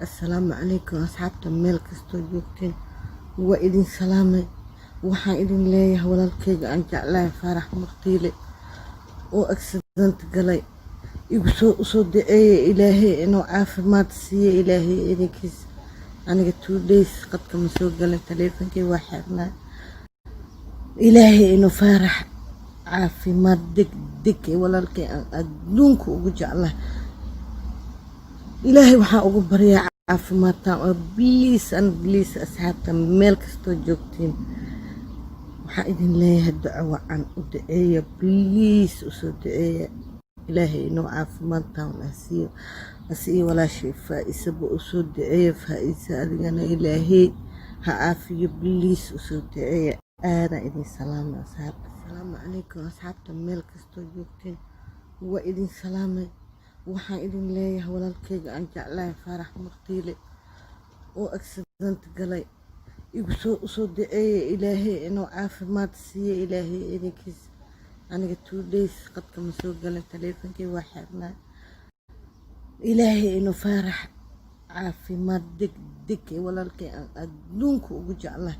Assalaamu calaykum asxaabta, meel kastoo joogteen waa idin salaamay. Waxaan idin leeyahay, walaalkayga aan jeclahay, Faarax Murtiile, oo accident galay, igu soo usoo duceeya Ilaahay inuu caafimaad siiyo, Ilaahay idinkiis. Aniga 2 days qadka ma soo galin, taleefankii waa xirnaa. Ilaahay inuu Faarax caafimaad deg deg, walaalkay aan adduunka ugu jeclahay, Ilaahay waxaan ugu baryaa caafimaadtaan oo please and please, asxaabta, meel kastoo joogtiin waxaan idin leeyahay duco wacan u duceeya, please usoo duceeya Ilaahay inuu caafimaadtaan ah siiyo, asiyo walaashay Faa-isaba usoo duceeya. Faa-isa, adigana Ilaahay ha caafiyo, please usoo duceeya. Aadaan idin salaamay asxaabta. Asalaamu calaykum asxaabta, meel kastoo joogteen waa idin salaamay. Waxaan idin leeyahay, walaalkayga aan jeclahay, Faarax Murtiile, oo accident galay, igu soo usoo duceeya Ilaahay inuu caafimaad siiyo, Ilaahay idinkiis. Aniga 2 days qadka ma soo galin, taleefankii waa xirnaa. Ilaahay inuu Faarax caafimaad deg deg, walaalkay aan adduunka ugu jeclahay,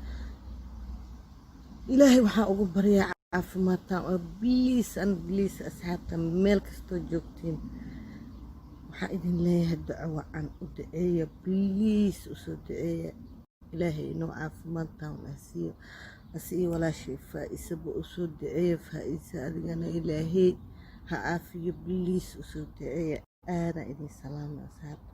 Ilaahay waxaan ugu baryaa caafimaadtaan oo please and please, asxaabta, meel kastoo joogtiin waxaan idin leeyahay duco wacan u duceeya, please usoo duceeya Ilaahay inuu caafimaadtaan ah siiyo, asiyo walaashay Faa-isaba usoo duceeya. Faa-isa, adigana Ilaahay ha caafiyo, please usoo duceeya. Aadaan idin salaamay asxaabta.